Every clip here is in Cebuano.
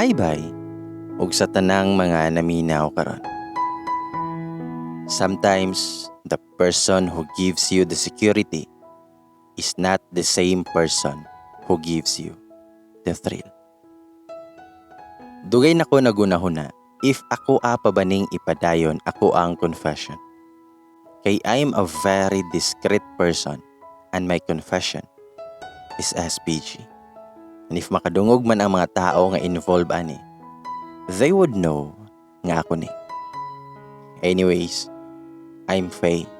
Hi, bye. Ug sa tanang mga naminaw karon. Sometimes, the person who gives you the security is not the same person who gives you the thrill. Dugay na ko naghunahuna if ako pa ba ning ipadayon ako ang confession. Kay I'm a very discreet person and my confession is SPG. And if makadungog man ang mga tao nga involved ani, they would know nga ako ni. Anyways, I'm Faye,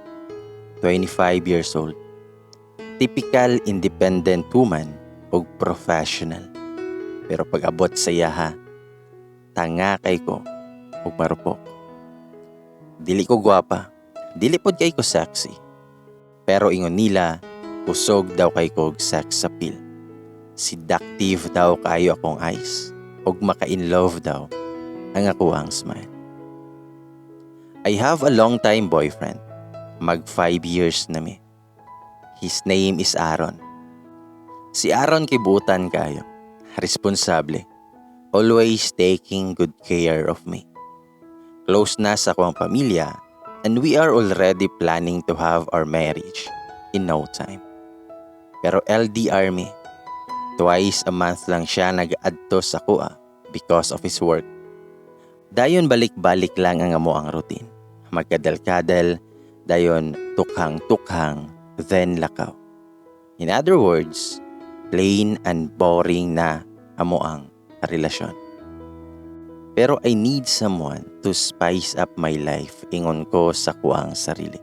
25 years old. Typical independent woman ug professional. Pero pag abot sa iyaha, tanga kay ko ug marupok. Dili ko gwapa, dili pod kay ko sexy. Pero ingon nila, kusog daw kay ko og sex appeal. Seductive daw kayo akong eyes ug maka-in love daw ang ako ang smile. I have a long time boyfriend. Mag 5 years na mi. His name is Aaron. Si Aaron kay buutan kayo. Responsable. Always taking good care of me. Close na sa akong pamilya and we are already planning to have our marriage in no time. Pero LDR mi. Twice a month lang siya nag-adto sa akoa because of his work. Dayon balik-balik lang ang amo ang routine. Magkadal-kadal, dayon tukhang-tukhang, then lakaw. In other words, plain and boring na amo ang relasyon. Pero I need someone to spice up my life, ingon ko sa kuang sarili.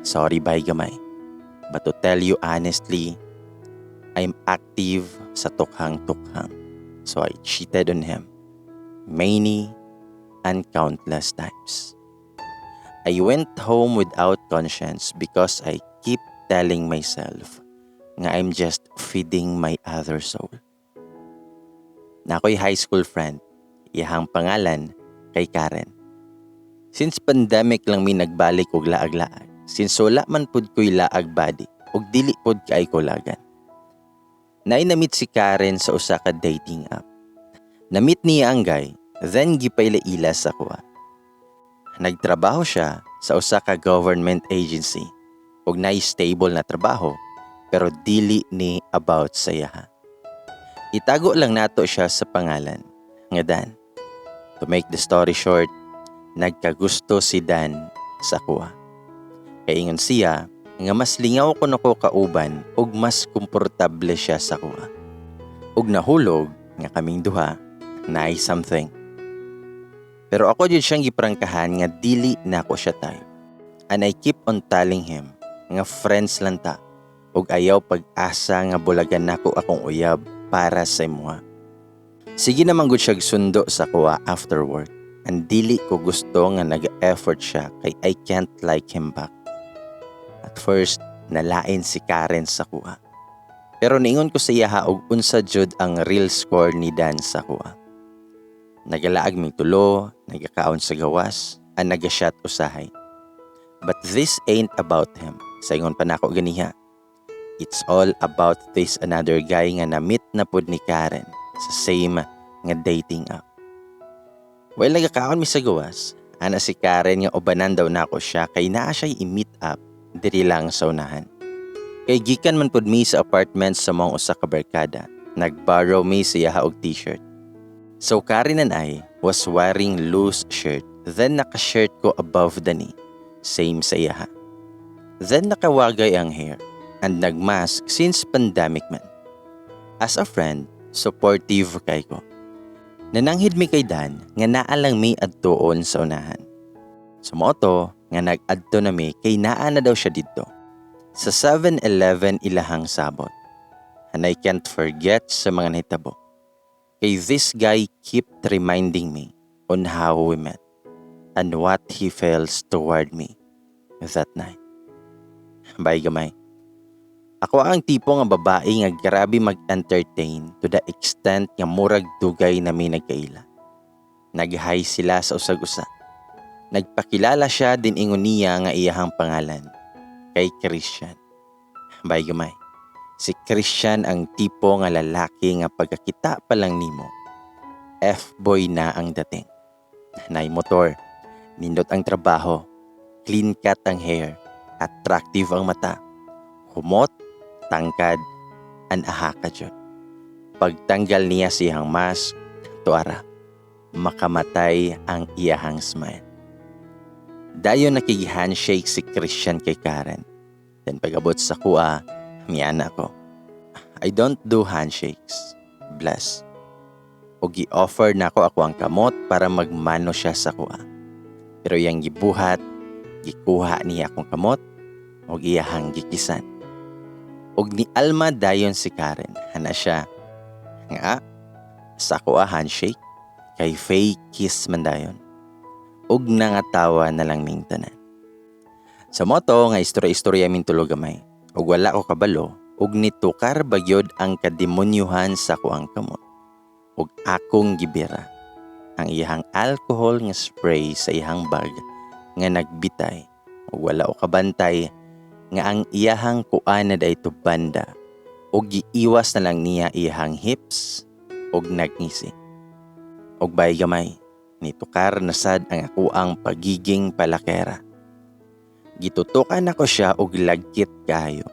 Sorry, bye gamay. But to tell you honestly, I'm active sa tukhang-tukhang. So I cheated on him many and countless times. I went home without conscience because I keep telling myself nga I'm just feeding my other soul. Naa ko'y high school friend, iyahang pangalan kay Karen. Since pandemic lang mi nagbalik og laag-laag. Since wala man pud ko'y laag body ug dili pud kay ko lagan. Naay na-meet si Karen sa usa ka dating app. Na-meet niya ang guy, then gipaila-ila sa kuha. Nagtrabaho siya sa usa ka government agency ug naay stable na trabaho, pero dili ni about sa iyaha. Itago lang nato siya sa pangalan nga Dan. To make the story short, nagkagusto si Dan sa kuha. Kay ingon siya nga mas lingaw kuno ko kauban ug mas komportable siya sa kuha. Ug nahulog nga kaming duha naay something. Pero ako jud siyang giprangkahan nga dili nako siya type. And I keep on telling him nga friends lang ta ug ayaw pag-asa nga bulagan nako akong uyab para sa imuha. Sige naman gud siya sundo sa kuha after work. And dili ko gusto nga nag-effort siya kay I can't like him back. At first, nalain si Karen sa kuha. Pero niingon ko sa iyaha og unsa jud ang real score ni Dan sa kuha. Nagalaag mi tulo, nagakaon sa gawas, and nagashot usahay. But this ain't about him. Sa ingon pa nako ganiha. It's all about this another guy nga na-meet na pud ni Karen sa same nga dating app. While nagakaon mi sa gawas, ana si Karen nga ubanan daw nako siya kay naa siya i-meet up diri lang sa unahan. Kay gikan man pud mi sa apartment sa among usa ka barkada, nag-borrow mi sa iyaha og t-shirt. So Karen and I was wearing loose shirt, then naka-shirt ko above the knee, same sa iyaha. Then nakawagay ang hair and nagmask since pandemic man. As a friend, supportive kay ko. Nananghid mi kay Dan nga naa lang mi adtuon sa unahan. So mao to nga nag-adto na mi kay naa na daw siya didto. Sa 7-Eleven ilahang sabot. And I can't forget sa mga nahitabo. Kay this guy kept reminding me on how we met and what he feels toward me that night. Bye gamay. Ako ang tipo nga babae nga grabe mag-entertain to the extent nga murag dugay na mi nagkaila. Nag-hi sila sa usag-usa. Nagpakilala siya din, ingon niya nga iyahang pangalan kay Christian. Bye gamay. Si Christian ang tipo nga lalaki nga pagkakita pa lang nimo, F-boy na ang dating. Nay motor, nindot ang trabaho, clean cut ang hair, attractive ang mata, humot, tangkad, an aha ka jud. Pagtanggal niya siyang mask, tuara, makamatay ang iyahang smile. Dayon nakig-handshake si Christian kay Karen. Then pag-abot sa kuha, miyana ko. I don't do handshakes. Bless. O gi-offer na ako ang kamot para magmano siya sa kuha. Pero iyang gibuhat, gikuha niya akong kamot og iyahang gikisan. Og ni Alma dayon si Karen. Hana siya nga sa kuha handshake kay fake kiss man dayon. Og nangatawa na lang ming tanan. Sa moto nga istorya-istorya ming tulo gamay. Og wala ko kabalo og nitukar bagyod ang kademonyuhan sa kuang kamot. Og akong gibira ang iyahang alcohol nga spray sa iyahang bag nga nagbitay ug wala ko kabantay nga ang iyahang kuan na dayto banda ug giiwas na lang niya iyahang hips ug nagngisi. Og bay gamay, nitukar na sad ang akuang pagiging palakera. Gitutukan nako siya og lagkit kayo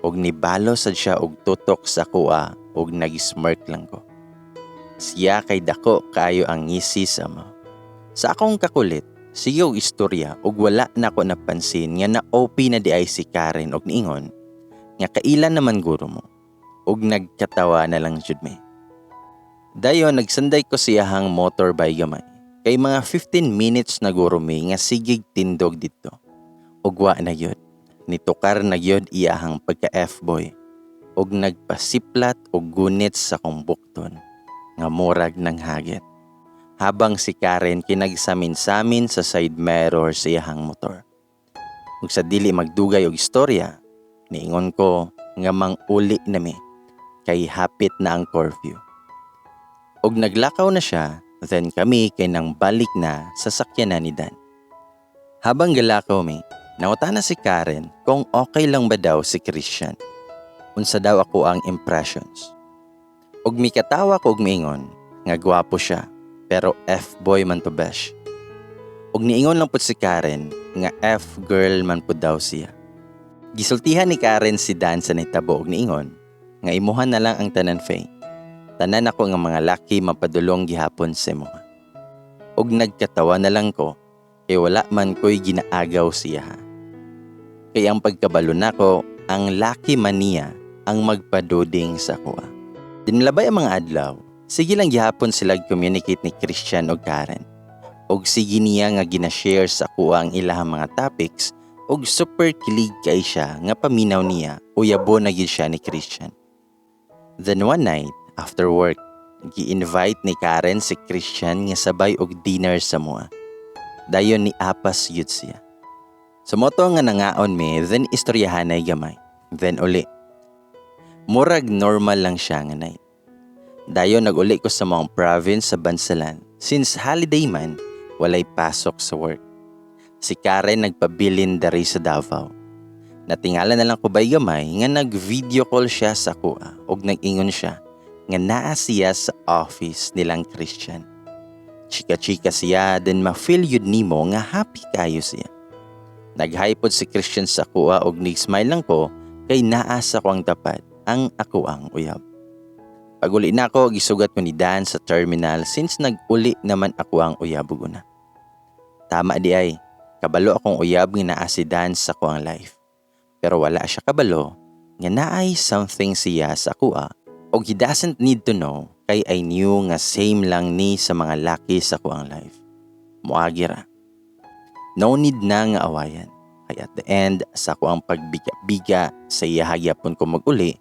ug nibalo sad siya og tutok sa kuha ug nag-smirk lang ko. Siya kay dako kaayo ang ngisi sa mo. Sa akong kakulit, sige og istorya ug wala na ko napansin nga na OP na di ay si Karen og niingon nga kailan naman guro mo ug nagkatawa na lang jud mi. Dayon nagsanday ko siyahang motor bay gamay. Kay mga 15 minutes na guro mi nga sigig tindog didto. Ug wa na gyud. Nitukar na gyud iyahang pagka F-boy ug nagpasiplat og gunit sa kong bukton nga murag ng hagit. Habang si Karen kinagsamin-samin sa side mirror sa iyahang motor. Ug sa dili magdugay og istorya, niingon ko nga mang-uli nami kay hapit na ang curfew. Og naglakaw na siya, then kami kay nang balik na sa sakyanan ni Dan. Habang galakaw mi, nangutana si Karen kung okay lang ba daw si Christian. Unsa daw ako ang impressions. Og mikatawa ko og miingon nga gwapo siya pero F-boy man to, besh. Og niingon lang pud si Karen nga F-girl man pud daw siya. Gisultihan ni Karen si Dan sa nahitabo og niingon nga imuhan na lang ang tanan, Faye. Tanan ako nga mga laki mapadulong gihapon sa imuha. Og nagkatawa na lang ko kay wala man ko'y ginaagaw siya. Kay ang pagkabalo nako, ang laki man niya ang magpaduding sa kuha. Dinlabay ang mga adlaw, sige lang gihapon sila communicate ni Christian og Karen. Og sige niya nga ginashare sa kuha ang ilahang mga topics og super kilig kay siya nga paminaw niya uyabo na gid siya ni Christian. Then one night, after work, gi-invite ni Karen si Christian nga sabay og dinner sa mua. Dayon ni apas yun siya. Sa moto nga nangaon mi, then istoryahanay gamay. Then uli. Murag normal lang siya nga night. Dayon naguli ko sa mga province sa Bansalan. Since holiday man, walay pasok sa work. Si Karen nagpabilin dari sa Davao. Natingala na lang ko bay gamay nga nag-video call siya sa kuha og nag-ingon siya nga naa siya sa office nilang Christian. Chika-chika siya, then ma-feel yun nimo nga happy kayo siya. Nag-hi pod si Christian sa kuha og nag-smile lang ko kay naa sa ko ang tapat ang ako ang uyab. Pag-uli na ako, gisugat ko ni Dan sa terminal since nag-uli naman ako ang uyab ug una. Tama di ay, kabalo akong uyab nga naa si Dan sa kuang life. Pero wala siya kabalo nga naay something siya sa kuha og he doesn't need to know kay I knew nga same lang ni sa mga laki sa kuang life. Muagi ra. No need na nga awayan. Kay at the end sa kuang pagbiga-biga sa iya gyapon ko mag-uli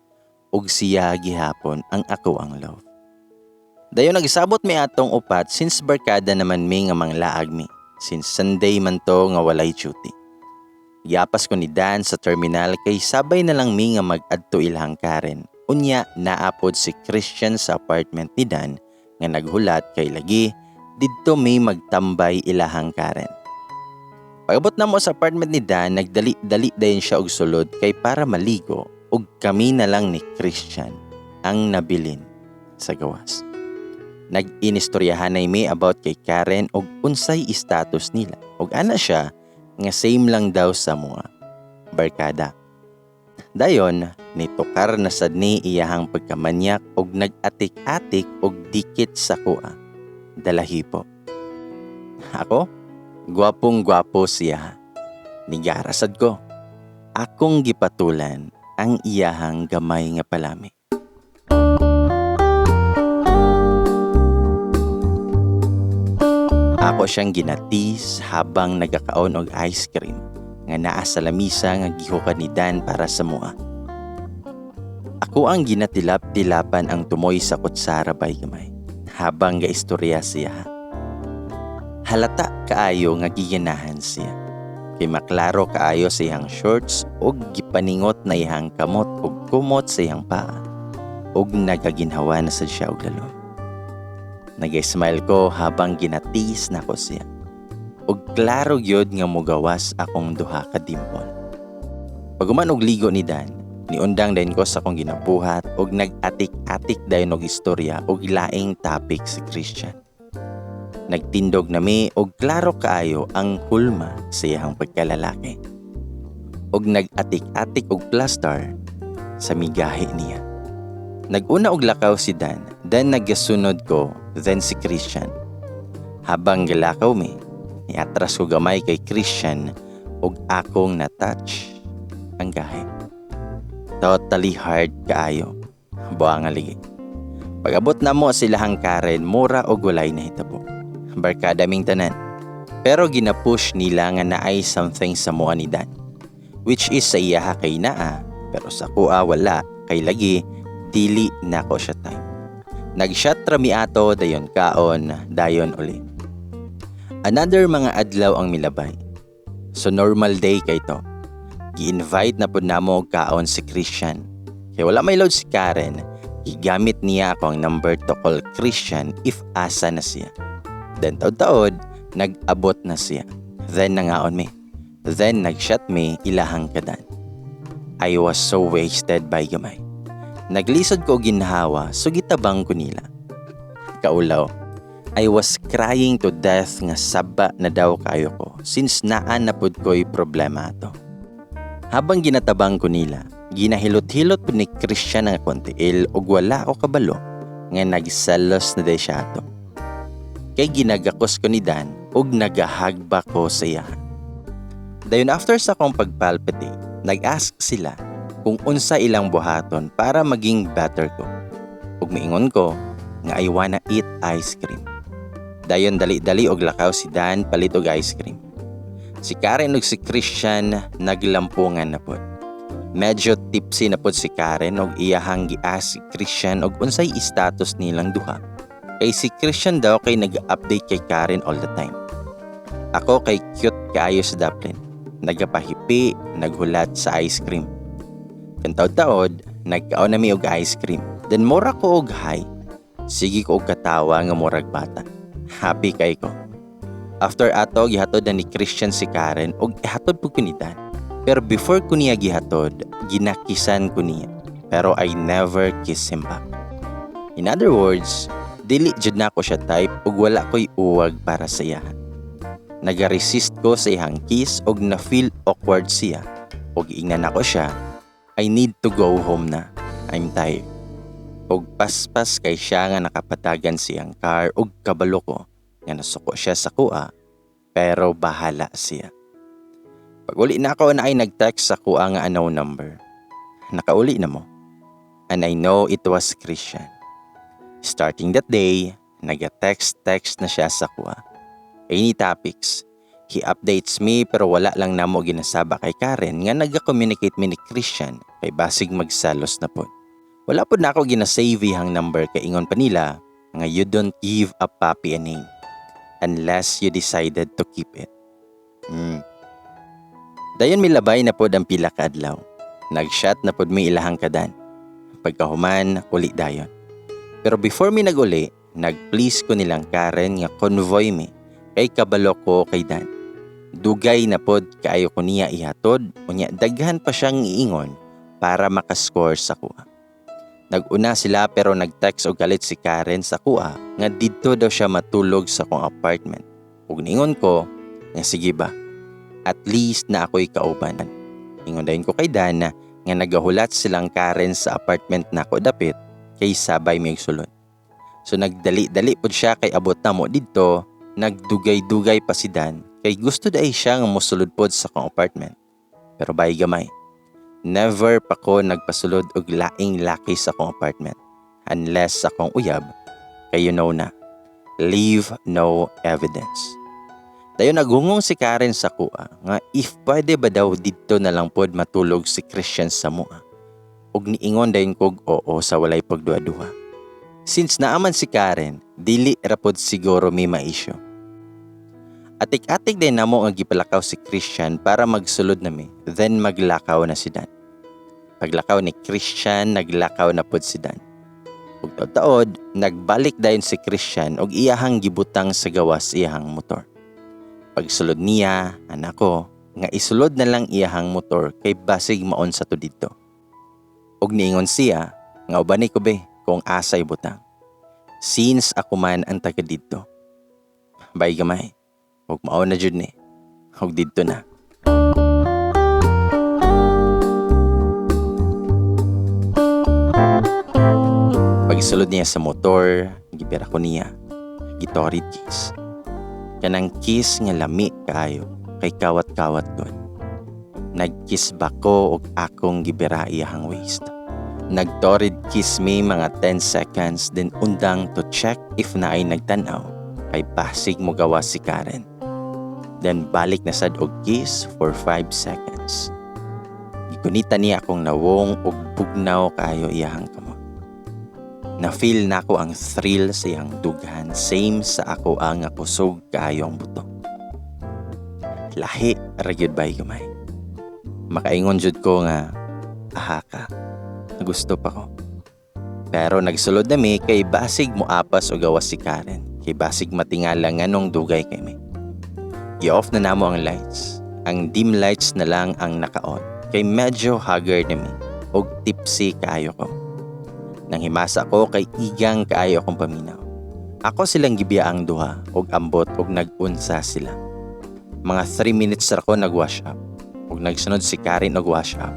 ug siya gihapon ang ako ang love. Dayon nagsabot mi atong upat since barkada naman mi nga manglaag mi since Sunday man to nga walay duty. Giapas ko ni Dan sa terminal kay sabay na lang mi nga mag-adto ilahang Karen. Unya naapod si Christian sa apartment ni Dan nga naghulat kay lagi didto mi magtambay ilahang Karen. Pag-abot na mo sa apartment ni Dan, nagdali-dali dayon siya og sulod kay para maligo ug kami na lang ni Christian ang nabilin sa gawas. Nag-inistoryahanay mi about kay Karen og unsay status nila. Og ana siya nga same lang daw sa mga barkada. Dayon, nitukar na sad ni iyahang pagkamanyak og nag-atik-atik og dikit sa kuha. Dalahipo. Ako, gwapong gwapo siya. Nigara sad ko. Akong gipatulan ang iyahang gamay nga palami. Ako siyang ginatis habang nagakaon og ice cream nga naa sa lamisa nga gihukad ni Dan para sa mua. Ako ang ginatilap-tilapan ang tumoy sa kutsara bay gamay habang gaistorya siya. Halata kaayo nga giganahan siya. Kay maklaro kaayo sa iyang shorts og gipaningot na iyang kamot og kumot sa iyang paa og nagaginhawa na sad siya og lalom. Nag-smile ko habang ginatis nako siya. Og klaro gyud nga mugawas akong duha ka dimple. Pag-human og ligo ni Dan, niundang dayon ko sa akong ginabuhat og nag-atik-atik dayon og istorya og laing topic si Christian. Nagtindog nami og klaro kaayo ang hulma sa iyang pagkalalaki. Og nag-atik-atik og plaster sa migahi niya. Nag-una og lakaw si Dan, then nagasunod ko, then si Christian. Habang galakaw mi, niatras ko gamay kay Christian og akong na-touch ang gahi. Totally hard kaayo. Buang ligi. Pag-abot na mo silahang Karen, mura og walay nahitabo. Barkada ming tanan. Pero gina-push nila nga naay something sa mua ni Dan. Which is sa iyaha kay naa, pero sa kuha wala, kay lagi, dili nako siya type. Nag-shot ra mi ato, dayon kaon, dayon uli. Another mga adlaw ang milabay. So normal day kay to. Gi-invite na pud namo og kaon si Christian. Kay wala may load si Karen, gigamit niya ako ang number to call Christian if asa na siya. Then taod-taod, nag-abot na siya. Then nangaon mi. Then nag-shot mi ilahang kadan. I was so wasted by gamay. Naglisod ko ginhawa, so gitabang ko nila. Kaulaw, I was crying to death nga saba na daw kayo ko since naan na pud ko'y problema ato. Habang ginatabang ko nila, ginahilot-hilot pud ni Christian ang akong tiil ug wala ako kabalo nga nagselos na day siya ato. Kay ginagakos ko ni Dan ug nagahagba ko sa iya. Dayon after sa akong pagpalpitate, nag-ask sila kung unsa ilang buhaton para maging better ko. Ug miingon ko nga I wanna eat ice cream. Dayon dali-dali og lakaw si Dan palit og ice cream. Si Karen ug si Christian naglampungan na pod. Medyo tipsy na pod si Karen og iyahang gi-ask si Christian og unsay status nilang duha. Kay si Christian daw kay nag-update kay Karen all the time. Ako kay cute kaayo sa daplin. Nagapahipi, naghulat sa ice cream. Kan taod-taod, nagkaon na mi og ice cream. Then mura ko og high. Sige ko og katawa nga murag bata. Happy kay ko. After ato, gihatod na ni Christian si Karen og ihatod pud ko ni Dan. Pero before ko niya gihatod, ginakisan ko niya. Pero I never kiss him back. In other words, dili jud nako siya type ug wala ko'y uwag para sa iya. Naga-resist ko sa iyang kiss og na-feel awkward siya. Og ingnan ako siya, I need to go home na. I'm tired. Og paspas kay siya nga nakapatagan siyang car og kabalo ko nga nasuko siya sa kuha, pero bahala siya. Pag uli na ako na ay nag-text sa kuha nga unknown number. Nakauli na mo. And I know it was Christian. Starting that day, nag-text-text na siya sa kuha. Any topics. He updates me pero wala lang namo ginasaba kay Karen nga nag-communicate mi ni Christian kay basig magsalos na pod. Wala pod na ako ginasave hang number kay ingon pa nila nga you don't give a puppy a name unless you decided to keep it. Dayon milabay na pod ang pila ka adlaw. Nag-shot na pod mi ilahang kadan. Pagkahuman, uli dayon. Pero before mi naguli, nag-please ko nilang Karen nga convoy mi kay kabalo ko kay Dan. Dugay na pod kaayo ko niya ihatod, unya daghan pa siyang iingon para makascore sa kuha. Nag-una sila pero nag-text og galit si Karen sa akoa nga didto daw siya matulog sa akong apartment. Ug niingon ko nga sige ba. At least naa ko'y kauban. Ingon dayon ko kay Dan nga nagahulat silang Karen sa apartment nako dapit kay sabay mi sulod. So nagdali-dali pud siya kay abot na mo didto, nagdugay-dugay pa si Dan kay gusto diay siya nga mosulod pod sa akong apartment. Pero bay gamay, never pa ko nagpasulod og laing laki sa akong apartment unless sa akong uyab kay you know na, leave no evidence. Dayon naghungong si Karen sa akoa nga if pwede ba daw didto na lang pod matulog si Christian sa amoa. Ug niingon dayon kog oo sa walay pagduha-duha. Since naa man si Karen, dili ra pod siguro mi ma-issue. Atik-atik din namo nga gipalakaw si Christian para magsulod nami, then maglakaw na si Dan. Paglakaw ni Christian, naglakaw na pod si Dan. Ug taod-taod, nagbalik dayon si Christian og iyahang gibutang sa gawas iyahang motor. Pagsulod niya, ana ko, nga isulod na lang iyahang motor kay basig maunsa to didto. Og niingon siya, nga ubani ko be kung asa ibutang. Since ako man ang taga didto. Bay gamay, ug mao na jud ni, ug didto na. Pagsulod niya sa motor, gibira ko niya, gitorid kiss. Kanang kiss nga lami kaayo, kay kawat-kawat gud. Nag-kiss ba ko og akong gibira iyahang waist. Nagtorid kiss me mga 10 seconds, then undang to check if naay nagtanaw kay basig mo gawa si Karen. Then balik na sad og kiss for 5 seconds. Gikunita niya akong nawong og bugnaw kaayo iyahang kamot. Na-feel nako ang thrill sa iyang dughan, same sa ako ang kusog kaayo ang buto. Lahi ra gyud bay gamay. Makaingon jud ko nga aha ka. Gusto pa ko. Pero nagsulod na mi kay basig moapas o gawas si Karen. Kay basig matingala nganong dugay kay mi. I-off na namo ang lights. Ang dim lights na lang ang naka-on. Kay medyo haggard na mi og tipsy kaayo ko. Nang himasa ko kay igang kaayo akong paminaw. Ako silang gibiyaang duha og ambot og nag-unsa sila. Mga 3 minutes ra ko nag-wash up og nagsunod si Karen og wash up.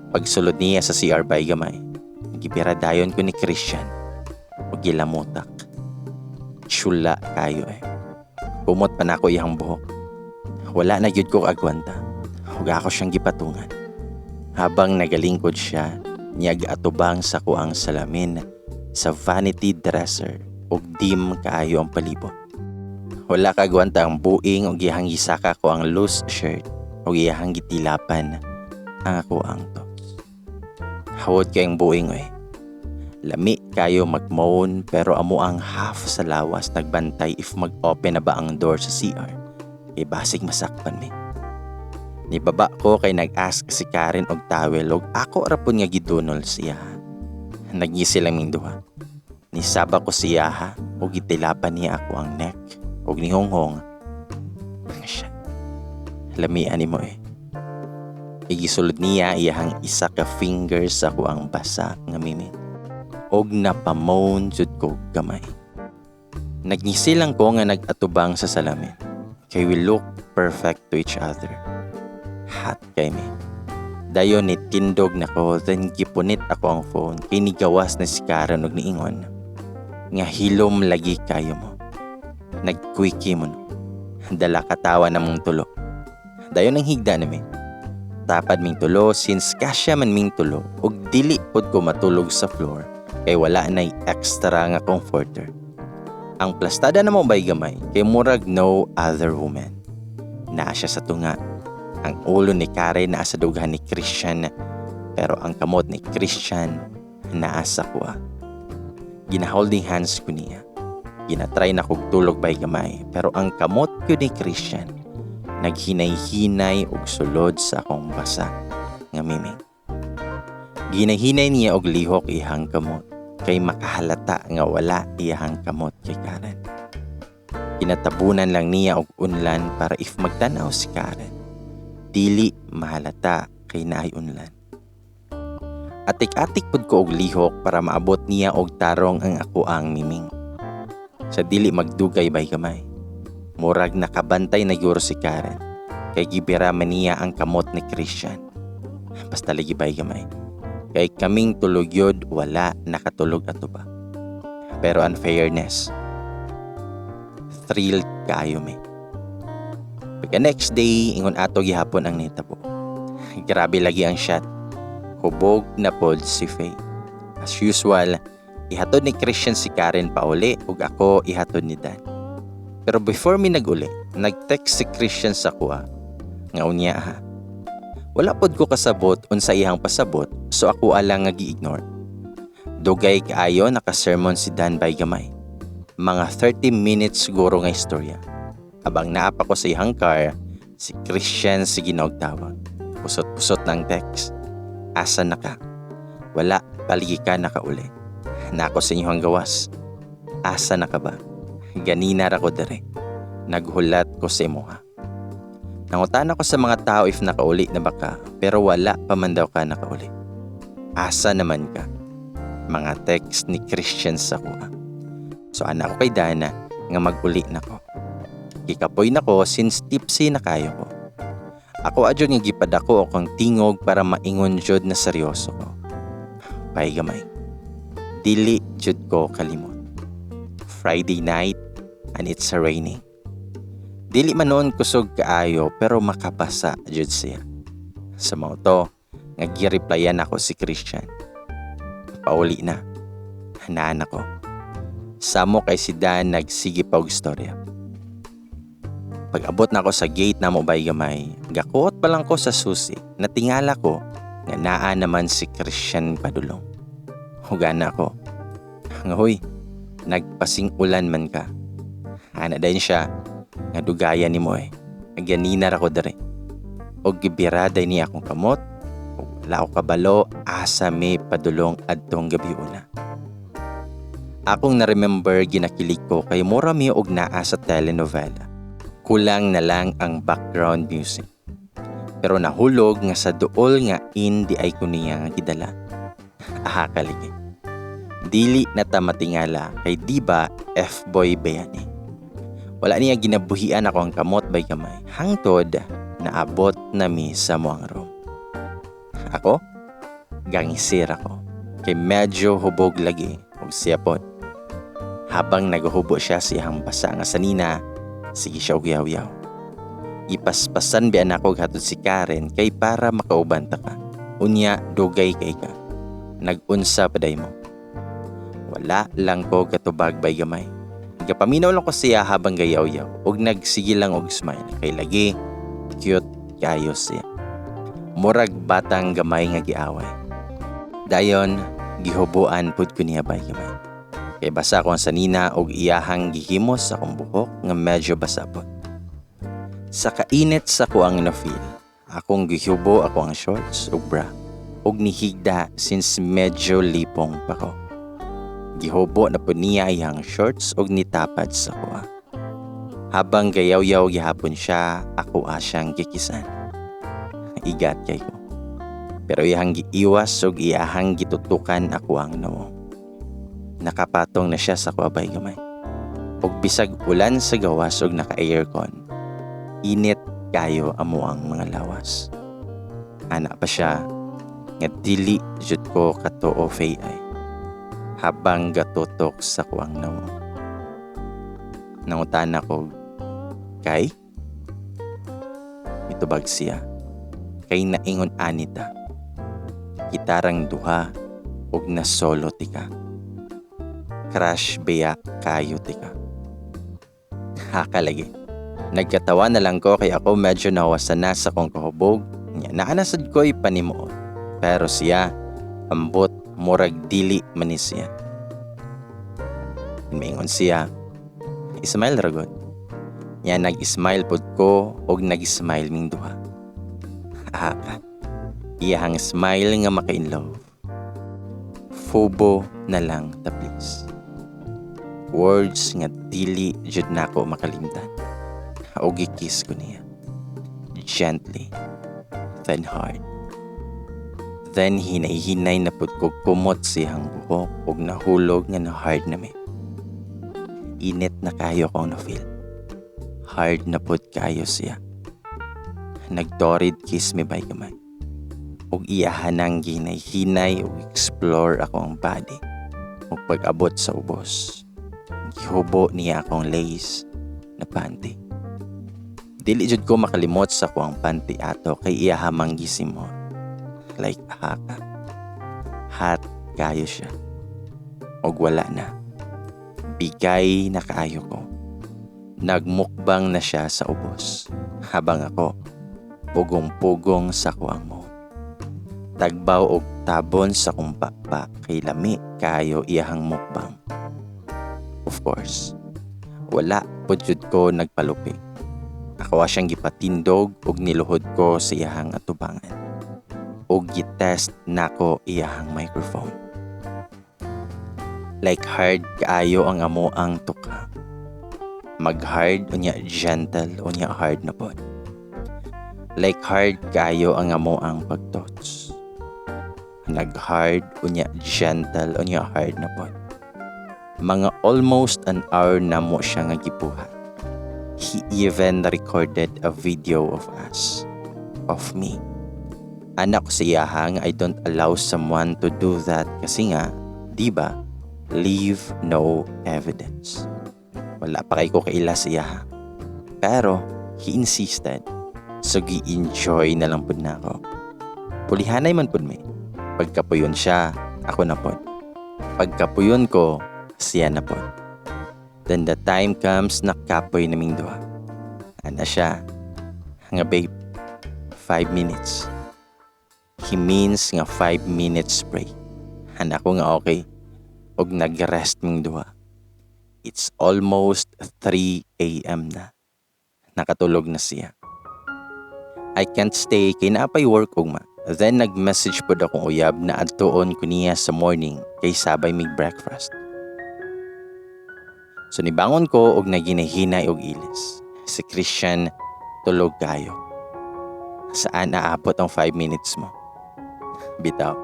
Pagsulod niya sa CR bay gamay, gibira dayon ko ni Christian og gilamutak. Chula kayo eh. Kumot pa nako iyang buhok. Wala na gyud ko agwanta. Ug ako siyang gipatungan. Habang nagalingkod siya, niya giatubang sa akoang salamin sa vanity dresser ug dim kaayo ang palibot. Wala kagwanta ang buing ug iyahang gisaka ko ang loose shirt ug iyahang gitilapan ang ako ang tops. Hawod kayong buing oy. Lami kayo mag-moan pero amo ang half sa lawas nagbantay if mag-open na ba ang door sa CR. Kay basig masakpan mi. Nibaba ko kay nag-ask si Karen og towel og ako ra pud nga gidunol siya. Nagngisi lang ming duha. Nisaba ko siya ha og gitilapan niya ako ang neck og nihonghong. Siya. Lamian nimo eh. Igisulod niya iyahang isa ka finger sa ako ang basa nga mimit. Og napamoan jud ko gamay. Nagngisi lang ko nga nag-atubang sa salamin. Kay we look perfect to each other. Hot kay mi. Dayon ni tindog nako, then gipunit ako ang phone kay nigawas na si Karen og niingon nga hilom lagi kayo mo. Nag-quickie mo no. Dala katawa na mong tulo. Dayon ang higda nami. Tapad ming tulo since kasya man ming tulo og dili pod ko matulog sa floor kay wala nay extra nga comforter. Ang plastada na mo bay gamay kay murag no other woman. Naa siya sa tunga. Ang ulo ni Karen naa sa dughan ni Christian pero ang kamot ni Christian naa sa kuha. Gina-holding hands ko niya. Ginatry na kog tulog bay gamay pero ang kamot ko ni Christian naghinay-hinay og sulod sa akong basa nga miming. Ginayhinay niya og lihok iyang kamot kay makahalata nga wala iyang kamot kay Karen. Kinatabunan lang niya og unlan para if magtanaw si Karen, dili mahalata kay naay unlan. Atik-atik pud ko og lihok para maabot niya og tarong ang ako ang miming. Sa dili magdugay, bay gamay, murag nakabantay na gyud si Karen kay gibira man niya ang kamot ni Christian. Basta lagi, bay gamay, kay kaming tulog yun, wala nakatulog ato ba. Pero unfairness, thrilled kaayo mi. Pagka next day, ingon ato gihapon ang nitabo. Grabe lagi ang shot. Hubog na pod si Faye. As usual, ihatod ni Christian si Karen pauli ug ako ihatod ni Dan. Pero before mi naguli, nag-text si Christian sa kuha nga unya ha. Wala pod ko kasabot unsa iyang pasabot, so ako alang nga gi-ignore. Dugay kaayo naka-sermon si Dan, bay gamay. Mga 30 minutes siguro nga istorya. Habang naa pa ko sa iyang car, si Christian sige na og tawag. Pusot-pusot ng text. "Asa na ka? Wala palagi ka nakauli. Naa ko sa inyong gawas. Asa na ka ba? Ganina ra ko dere. Naghulat ko sa imuha. Nangutana ko sa mga tao if nakauli na ba ka, pero wala pa man daw ka nakauli. Asa naman ka?" Mga text ni Christian sa kuha. So ana ko kay Dana nga mag-uli na ko. Gikapoy na ko since tipsy na kayo ko. Ako adyo nga gipadako akong tingog para maingon jud na seryoso ko. Bay gamay, dili jud ko kalimot. Friday night and it's raining. Dili man noon kusog kaayo pero makabasa jud siya. Sa mao to nga gi-replyan ako si Christian. "Pauli na. Hanaan ako." Samo kay si Dan nagsige pa og istorya. Pag abot na ako sa gate na mo, bay gamay, gakuot pa lang ko sa susi, natingala ko nga naa naman si Christian padulong. Hugana ko nga, "Hoy, nagpasing ulan man ka." Ana din siya nga, "Dugayan nimo eh. Ganina ra ko dere." Og gibiraday niya akong kamot, ug wala ko kabalo asa mi padulong adtong gabi una. Akong na-remember, ginakilig ko kay mura mi og naa sa telenovela. Kulang na lang ang background music. Pero nahulog nga sa duol nga inn diay ko niya nga gidala. Aha kaligi. Dili na ta matingala kay di ba F-boy ba yan eh. Wala niya ginabuhian ako ang kamot, bay gamay. Hangtod naabot na mi sa muang room. Ako, gangisir ako. Kay medyo hubog lagi og siya pod. Habang nagahubo siya sa iyang basa nga sanina, sige siya og yaw-yaw. Ipaspasan biya nako og hatod si Karen kay para makauban ta ka. Unya dugay kay ka. Nag-unsa pa day mo?" Wala lang ko katubag, bay gamay. Gapaminaw lang ko siya habang gayaw-yaw ug nagsige lang og smile kay lagi cute kayo siya. Murag batang gamay nga giaway. Dayon gihubuan pud ko niya, bay gamay. Kay basa ko ang sanina og iyahang gihimos sa akong buhok nga medyo basa pod. Sa kainit sa kuang na feel, akong gihubo ako ang shorts ug bra ug nihigda since medyo lipong pa ko. Gihubo na po niya iyang shorts ug nitapad sa kuha. Habang gayaw-yaw gihapon siya, ako siyang gikisan. Igat kay ko. Pero iyang giiwas ug iyahang gitutukan ako ang nawong. Nakapatong na siya sa kuha, bay gamay. Ug bisag ulan sa gawas ug naka-aircon, init kayo amo ang mga lawas. Ana pa siya nga, "Dili jud ko katuo, Faye ay," habang gatutok sa kuang nawong. Nangutana ko, "Kay?" Mitubag siya, "Kay naingon anita. Kitarang duha ug nasolo tika. Crush biya kayo tika." Hakalagi. Nagkatawa na lang ko kay ako medyo nawasan na sa kong kahubog. Nya naanasad ko'y panimuot. Pero siya, ambot murag dili man ni siya. Maingon siya, "Smile ra gud." Nya nag-smile pod ko og nag-smile ming duha. Aka, iyahang smile nga maka-in love. "Fubo na lang ta, please." Words nga dili jud nako makalimtan. Og gi-kiss ko niya. Gently, then hard. Then hinay-hinay na pud ko kumot siyang buhok ug nahulog nga na hard na mi. Init na kayo kong na-feel. Hard na pud kayo siya. Nag-torrid kiss mi, bay gamay. Ug iyahan nang ginay-hinay ug explore ako ang body. Ug pag-abot sa ubos, gihubo niya akong lace na panty. Dili jud ko makalimot sa kuang panty ato kay iya hamang gisimot. Like haka. Hot kayo siya. Og wala na. Bigay na kaayo ko. Nagmukbang na siya sa ubos. Habang ako, pugong-pugong sa kuang mo. Tagbaw og tabon sa kong papa kay lami kayo iyahang mukbang. Of course, wala po jud ko nagpalupig. Ako siyang gipatindog ug niluhod ko sa iyahang atubangan. Ug gitest nako iyahang microphone. Like hard kaayo ang amo ang tuka. Mag-hard unya gentle unya hard na pod. Like hard kaayo ang amo ang pagtouch. Nag-hard unya gentle unya hard na pod. Mga almost an hour na mo siya nga gibuhat. He even recorded a video of us. Of me. Ana ko sa iyaha nga I don't allow someone to do that kasi nga, di ba, leave no evidence. Wala pa kay ko kaila sa iyaha. Pero, he insisted. So, gi-enjoy na lang pud na ako. Pulihanay man pud mi. Pagkapuyon siya, ako na pod. Pagkapuyon ko, siya na pod. Then the time comes na kapoy naming duha. Ana siya nga, "Babe, 5 minutes." He means nga 5 minutes break. Ana ko nga okay. Og nag-rest ming duha. It's almost 3 a.m. na. Nakatulog na siya. I can't stay kay naapay work ugma. Then nag-message pod akong uyab na adtuon ko niya sa morning kay sabay mig breakfast. So nibangon ko og naginahinay og ilis. Si Christian tulog kayo. Saan aabot ang 5 minutes mo? Bitaw.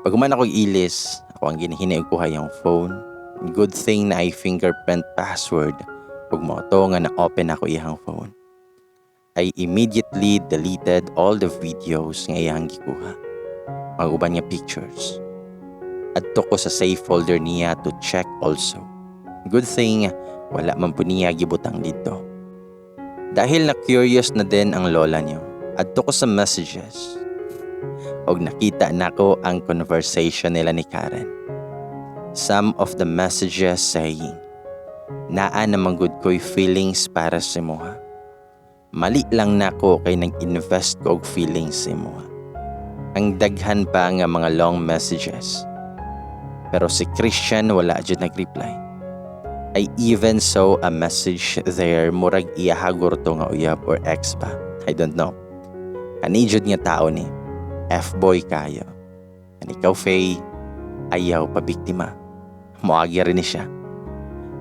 Pag human ako ilis, ako ang ginahinay og kuha yung phone. Good thing na ay fingerprint password ug mao to nga na-open ako iyang phone. I immediately deleted all the videos nga iyang gikuha. Mga uban nga pictures. Adto ko sa safe folder niya to check also. Good thing wala man po niya gibutang dito. Dahil na curious na din ang lola niyo, adto ko sa messages. Og nakita nako ang conversation nila ni Karen. Some of the messages saying, "Naa naman gud ko'y feelings para sa imuha. Mali lang nako kay nag-invest ko og feelings sa imuha." Ang daghan pa nga mga long messages. Pero si Christian wala jud nag-reply. I even saw a message there, murag iyahagor to nga uyab or ex ba. I don't know. Kani jud nga tao ni F-boy kayo. Kan ikaw, Faye, ayaw pa biktima. Moagi rin ni siya.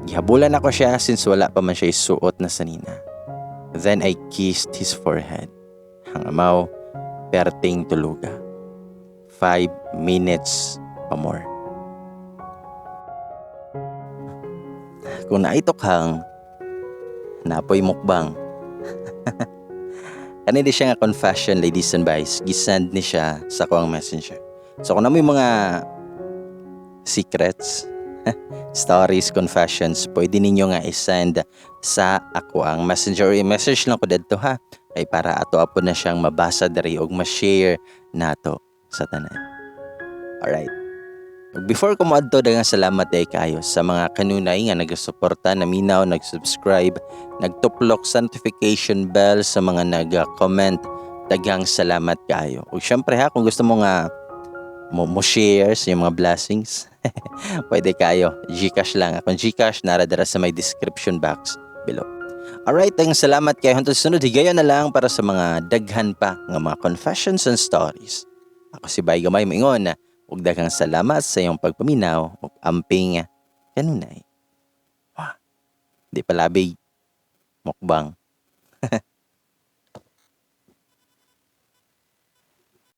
Gihabulan ako siya since wala pa man siya isuot na sanina. Then I kissed his forehead. Ang amaw, perting tuluga. 5 minutes pa more. Kung naito kang napoy mukbang. Kani di siya nga confession, ladies and guys, gisend ni siya sa kuang Messenger. So kung naa moy mga secrets, stories, confessions, pwede ninyo nga i-send sa ako ang Messenger. I-message lang ko didto ha. Kay para ato apo na siyang mabasa diri ug ma-share nato sa tanan. Alright. Before ko moadto, daghang salamat day kayo sa mga kanunay nga nagasuporta, naminaw, nag-subscribe, nagtuplok sa notification bell, sa mga nag-comment. Daghang salamat kayo. Ug syempre ha, kung gusto mo nga mo share sa iyong mga blessings, pwede kayo. GCash lang. Akong GCash nara dira sa may description box below. Alright, daghang salamat kayo. Hantod sa sunod, higayon na lang para sa mga daghan pa nga mga confessions and stories. Ako si Bay Gamay Maingon ug daghang salamat sa iyong pagpaminaw ug amping kanunay. Wah, di palabig. Mukbang.